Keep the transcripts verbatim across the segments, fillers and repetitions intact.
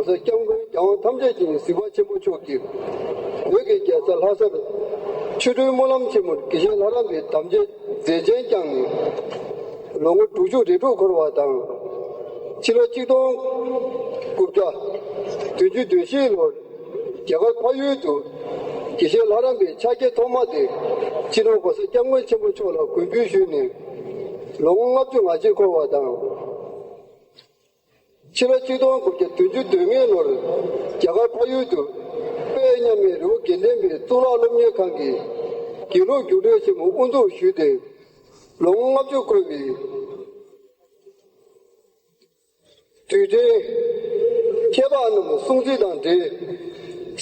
ས་སྐྱབས་མགོན་རྒྱལ་དབང་ཐམས་ཅད་མཁྱེན་གཟིགས་པ་ཆེན་པོ་མཆོག་གིས་བོད་ཀྱི་རྒྱལ་ས་ལྷ་སར་ཆོ་འཕྲུལ་སྨོན་ལམ་ཆེན་མོར་དགེ་བཤེས་ལྷ་རམས་པའི་དམ་བཅའི་མཛད་ཆེན་བསྐྱངས་ནས། ལོ་ངོ་དྲུག་ཅུ་རེ་དྲུག་འཁོར་བ་དང་། ཕྱི་ལོ་ཆིག་སྟོང་དགུ་བརྒྱ་བདུན་ཅུ་དོན་བཞི་ལོར་རྒྱ་གར་འཕགས་ཡུལ་དུ་དགེ་བཤེས་ལྷ་རམས་པའི་ཕྱག་འཁྱེར་ཐོག་མ་དེ་སྤྱི་ནོར་༸གོང་ས་༸སྐྱབས་མགོན་ཆེན་པོ་མཆོག་ལ་མགོན་འབུལ་ཞུས་ནས་ལོ་ངོ་ལྔ་བཅུ་ང་གཅིག་འཁོར་བ་དང་། ཕྱི་ལོ་ཆིག་སྟོང་དགུ་བརྒྱ་བདུན་ཅུ་དོན་ལྔ་ལོར་རྒྱ་གར་འཕགས་ཡུལ་དུ་དཔལ་མཉམ་མེད་རི་བོ་དགེ་ལྡན་པའི་གཙུག་ལག་སློབ་གཉེར་ཁང་གི་དགེ་ལུགས་རྒྱུགས་སྤྲོད་ཆེན་མོ་དབུ་འཛུགས་ཞུས་ཏེ། ལོ་ངོ་ལྔ་བཅུ་འཁོར་བའི་དུས་དྲན། མཁས་པ་རྣམས་སྲུང་བརྩི་དང་འབྲེལ།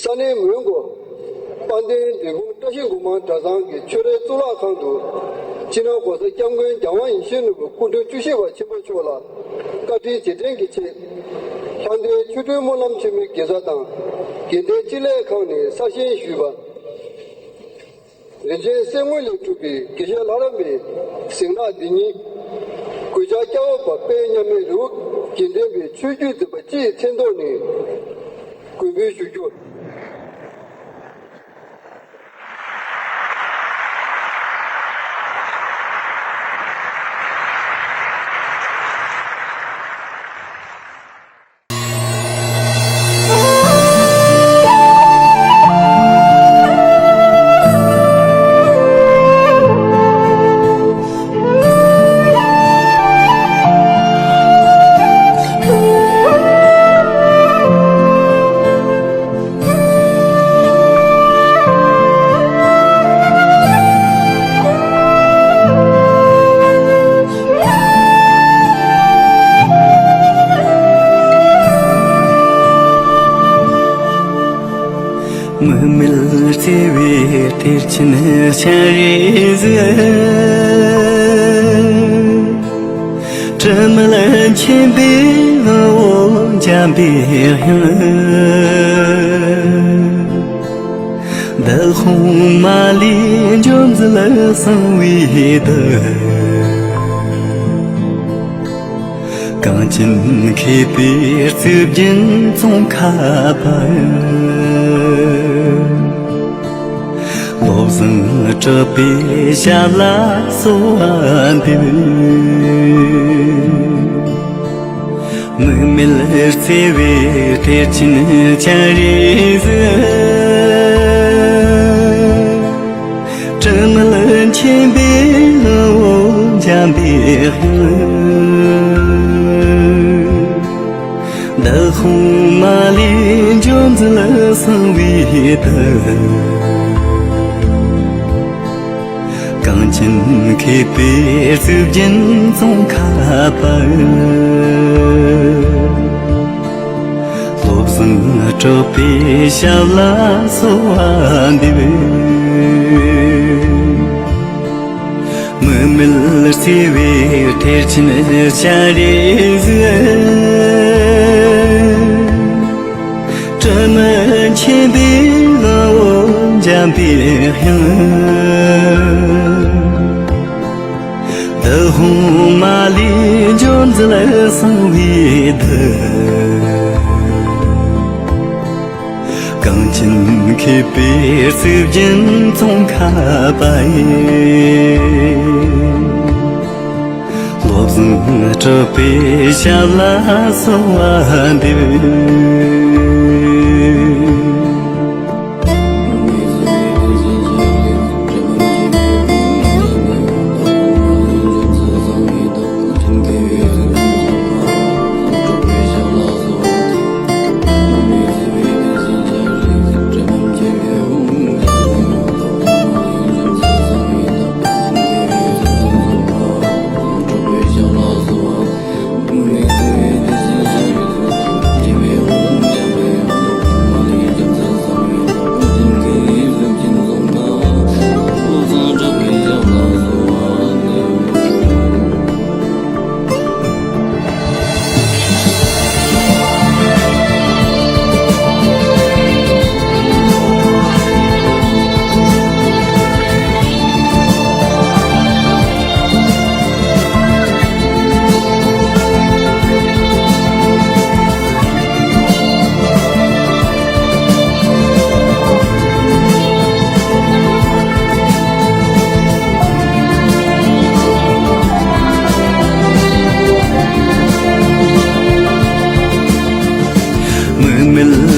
ས་གནས་མོན་གྷོ་དཔལ་ལྡན་འབྲས་སྤུངས་བཀྲ་ཤིས་སྒོ་མང་གྲྭ་ཚང་གི་ཆོས་རའི་གཙུག་ལག་ཁང་དུ་སྤྱི་ནོར་༸གོང་ས་༸སྐྱབས་མགོན་རྒྱལ་དབང་ཡིད་བཞིན་ནོར་བུ་སྐུ་ཕྲེང་བཅུ་བཞི་པ་ཆེན་པོ་མཆོག་ལ་བཀའ་དྲིན་རྗེས་དྲན་གྱི་ཆེད། ལྷ་ལྡན་ཆོ་འཕྲུལ་སྨོན་ལམ་ཆེན་མོའི་དགེ་རྩ་དང་དགེ་ལྡན་སྤྱི་ལྷན་ཁང་ནས་གསར་བཞེངས་ཞུས་པ། རིན་ཆེན་གསེར་དངུལ་ལས་གྲུབ་པའི་དགེ་བཤེས་ལྷ་རམས་པའི་གཟེངས་རྟགས་འདི་ཉིད་གུས་ཕྱག་སྐྱབས་འོག་པ་དཔལ་མཉམ་མེད་རི་བོ་དགེ་ལྡན་པའི་ཆོས་བརྒྱུད་འཛིན་པ་སྤྱིའི་མཚན་ཐོག་ནས་མགོན་འབུལ་ཞུ་རྒྱུ། མི་མེད་བརྩེ་བའི་གཏེར་ཆེན་སྤྱན་རས་གཟིགས། དྲི་མེད་མཁྱེན་པའི་ངོ་བོ་འཇམ་པའི་དབྱངས། འདི་དཔུང་མ་ལུས་འཇོམས་མཛད་གསང་བའི་གདུལ། གངས་ཅན་མཁས་པའི་གཙུག་རྒྱན་ཙོང་ཁ་པ། བློ་བཟང་གྲགས་པའི་ཞབས་ལ་གསོལ་བ་འདེབས། མི་མེད་བརྩེ་བའི་གཏེར་ཆེན་སྤྱན་རས་གཟིགས། དྲི་མེད་མཁྱེན་པའི་ངོ་བོ་འཇམ་པའི་དབྱངས། འདི་དཔུང་མ་ལུས་འཇོམས་མཛད་གསང་བའི་གདུལ། གངས་ཅན་མཁས་པའི་གཙུག་རྒྱན་ཙོང་ཁ་པ། བློ་བཟང་གྲགས་པའི་ཞབས་ལ་གསོལ་བ་འདེབས། མི་མེད་བརྩེ་བའི་གཏེར་ཆེན་སྤྱན་རས་གཟིགས། དྲི་མེད་མཁྱེན་པའི་ངོ་བོ་འཇམ་པའི་དབྱངས། འདི་དཔུང་མ་ལུས་འཇོམས་མཛད་གསང་བའི་གདུལ། གངས་ཅན་མཁས་པའི་གཙུག་རྒྱན་ཙོང་ཁ་པ་ཡིས། བློ་བཟང་གྲགས་པའི་ཞབས་ལ་གསོལ་བ་འདེབས།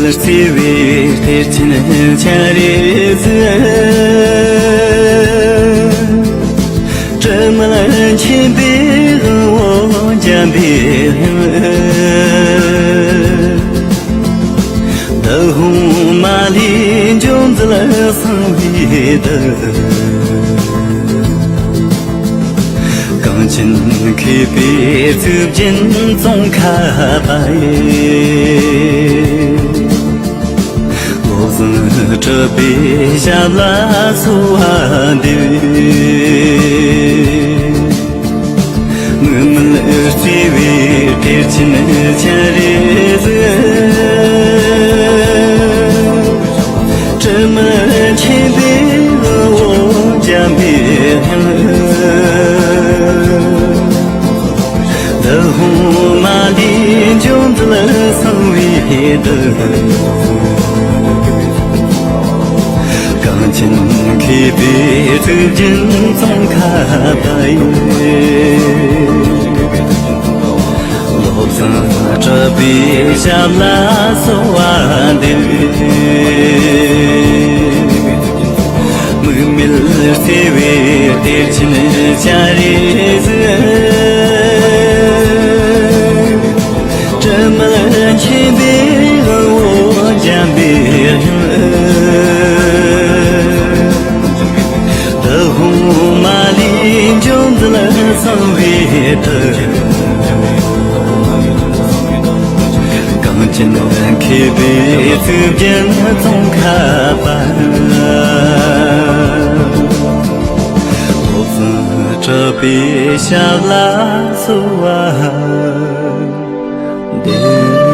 བརྩེ་བའི་གཏེར་ཆེན་སྤྱན་རས་གཟིགས། དྲི་མེད་མཁྱེན་པའི་དབང་པོ་འཇམ་པའི་དབྱངས། བདག་དབང་མ་ལུས་འཇོམས་མཛད་གསང་བའི་བདུད། གངས་ཅན་མཁས་པའི་གཙུག་རྒྱན་ཙོང་ཁ་པ་ཡི། བློ་བཟང་གྲུབ་པའི་ཞབས་ལ་གསོལ་བ་འདེབས། དངོས་མེད་བརྩེ་བའི་གཏེར་ཆེན་སྤྱན་རས་གཟིགས། དྲི་མེད་མཁྱེན་པའི་དབང་པོ་འཇམ་པའི་དབྱངས། བདག་དབང་མ་ལུས་འཇོམས་མཛད་གསང་བའི་བདུད། གངས་ཅན་མཁས་པའི་གཙུག་རྒྱན་ཙོང་ཁ་པ་ཡི། བློ་བཟང་གྲུབ་པའི་ཞབས་ལ་གསོལ་བ་འདེབས། དམིགས་མེད་བརྩེ་བའི་གཏེར་ཆེན་སྤྱན་རས་གཟིགས། དྲི་མེད་མཁྱེན་པའི་དབང་པོ་འཇམ་པའི་དབྱངས། བདག་དབང་མ་ལུས་འཇོམས་མཛད་གསང་བའི་བདུད། གངས་ཅན་མཁས་པའི་གཙུག་རྒྱན་ཙོང་ཁ་པ། བློ་བཟང་གྲུབ་པའི་ཞབས་ལ་གསོལ་བ་འདེབས།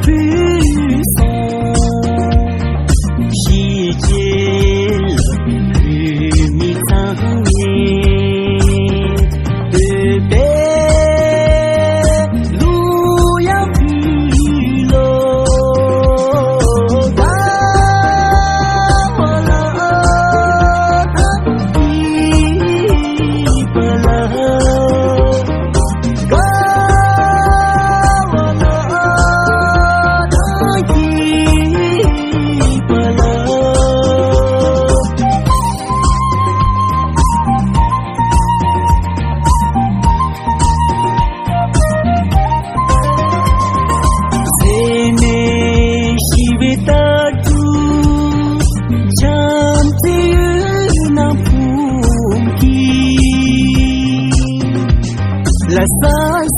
བུས་སོང་། ཞི་བྱེད་ལ་བུད་མེད་ཚང་མས་འོད་པའི་གླུ་དབྱངས་ཕུལ་ལོ། དགའ་བ་ལ་དགའ་བ་ལ། ལ་ས་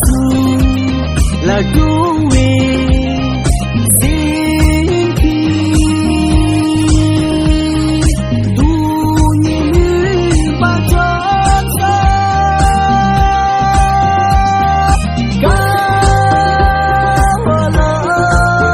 སུ་ལ་འགྲོ་བའི་སེམས་ཀྱི་སྡུག་བསྔལ་མུན་པ་ཕྲག་ཚ། དགའ་བ་ལ་དགའ་བ་ལ།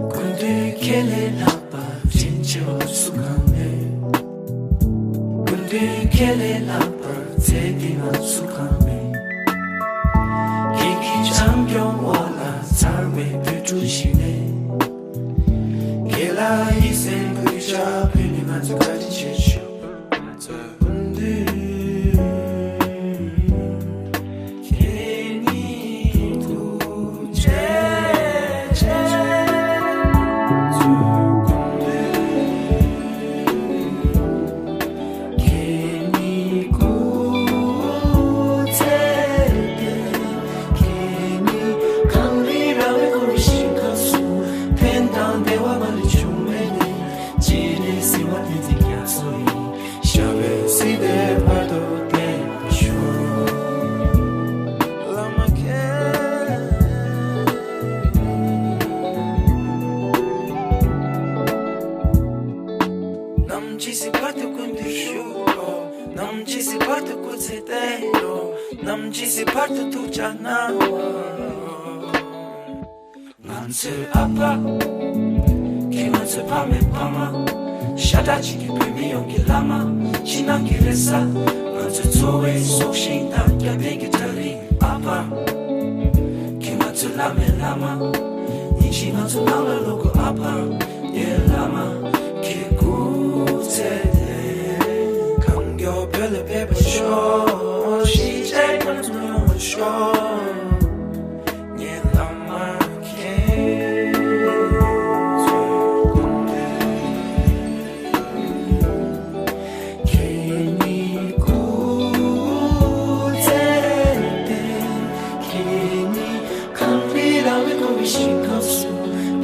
སྐུ་མདུན་ཁྱེད་ལས་ལྷག་པར་དྲིན་ཆེ་བ་སུ་གང་མེད། སྐུ་མདུན་ཁྱེད་ལས་ལྷག་པར་ཚེ་འདི་ན་སུ་གང་མེད། ཁྱེད་ཀྱི་བྱམས་སྐྱོང་འོག་ལ་འཚར་བའི་བོད་ཕྲུག་ཞིག་ནས། ཁྱེད་ལ་ཡིད་སེམས་གུས་ཕྱག་ཕུལ་ནས་ང་ཚོས་བཀའ་དྲིན་ཆེ་ཞུ། སྐུ་མདུན་ཁྱེད་ཉིད་ཐུགས་རྗེ་ཆེ། སྐུ་མདུན་ཁྱེད་ཉིད་སྐུ་ཚེ་བརྟན། ཁྱེད་ཉིད་གངས་རི་ར་བས་བསྐོར་བའི་ཞིང་ཁམས་སུ། ཕན་དང་བདེ་བ་མ་ལུས་འབྱུང་བའི་གནས། སྤྱན་རས་གཟིགས་དབང་བསྟན་འཛིན་རྒྱ་མཚོ་ཡི། ཞབས་པད་སྲིད་མཐའི་བར་དུ་བརྟན་པར་ཤོག། བླ་མ་མཁྱེན། ནམ་འཆི་སྲིད་བར་དུ་སྐུ་མདུན་བཞུགས་རོགས། ནམ་འཆི་སྲིད་བར་དུ་སྐུ་ཚེ་བརྟན་རོགས། ནམ་འཆི་སྲིད་བར་དུ་ཐུགས་ཅག་གནང་རོགས། ང་ཚོའི་ཨ་ཕ། ཁྱེད་ང་ཚོའི་ཕ་མའི་ཕ་མ། ཤ་ཁྲག་གཅིག་གི་བོད་མི་ཡོངས་ཀྱི་བླ་མ། ཕྱི་ནང་གི་རེ་ས། ང་ཚོའི་འཚོ་བའི་སྲོག་ཤིང་དང་རྒྱབ་རྟེན་གྱི་གྲལ་རིམ་ཨ་ཕ། ཁྱེད་ང་ཚོའི་ བླ་མའི་བླ་མ། ཉིན་ཞིག་ང་ཚོ་ནང་ལ་ལོ་དགུ་ཨ་ཕ་ངའི་བླ་མ་ཁྱེད་སྐུ་ཚེ་བརྟན། གང་མགྱོགས་བོད་ལ་ཕེབས་པར་ཤོག་གཞིས་བྱེས་ཁམས་གསུམ་ཡོང་བར་ཤོག་ངའི་བླ་མ་ཁྱེད་ཚོའི་དགོངས་པའི། ཁྱེད་ཉིད་སྐུ་ཚེ་བརྟན། ཁྱེད་ཉིད་གངས་རི་ར་བས་བསྐོར་བའི་ཞིང་ཁམས་སུ།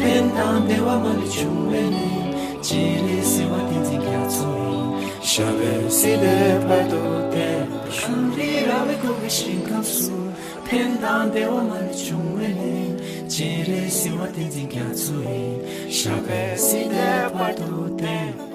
ཕན་དང་བདེ་བ་མ་ལུས་འབྱུང་བའི་གནས། སྤྱན་རས་གཟིགས་དབང་བསྟན་འཛིན་རྒྱ་མཚོ་ཡི། ཞབས་པད་སྲིད་མཐའི་བར་དུ་བརྟན། གངས་རི་ར་བས་བསྐོར་བའི་ཞིང་ཁམས་སུ། ཕན་དང་བདེ་བ་མ་ལུས་འབྱུང་བའི་གནས། སྤྱན་རས་གཟིགས་དབང་བསྟན་འཛིན་རྒྱ་མཚོ་ཡི། ཞབས་པད་སྲིད་མཐའི་བར་དུ་བརྟན།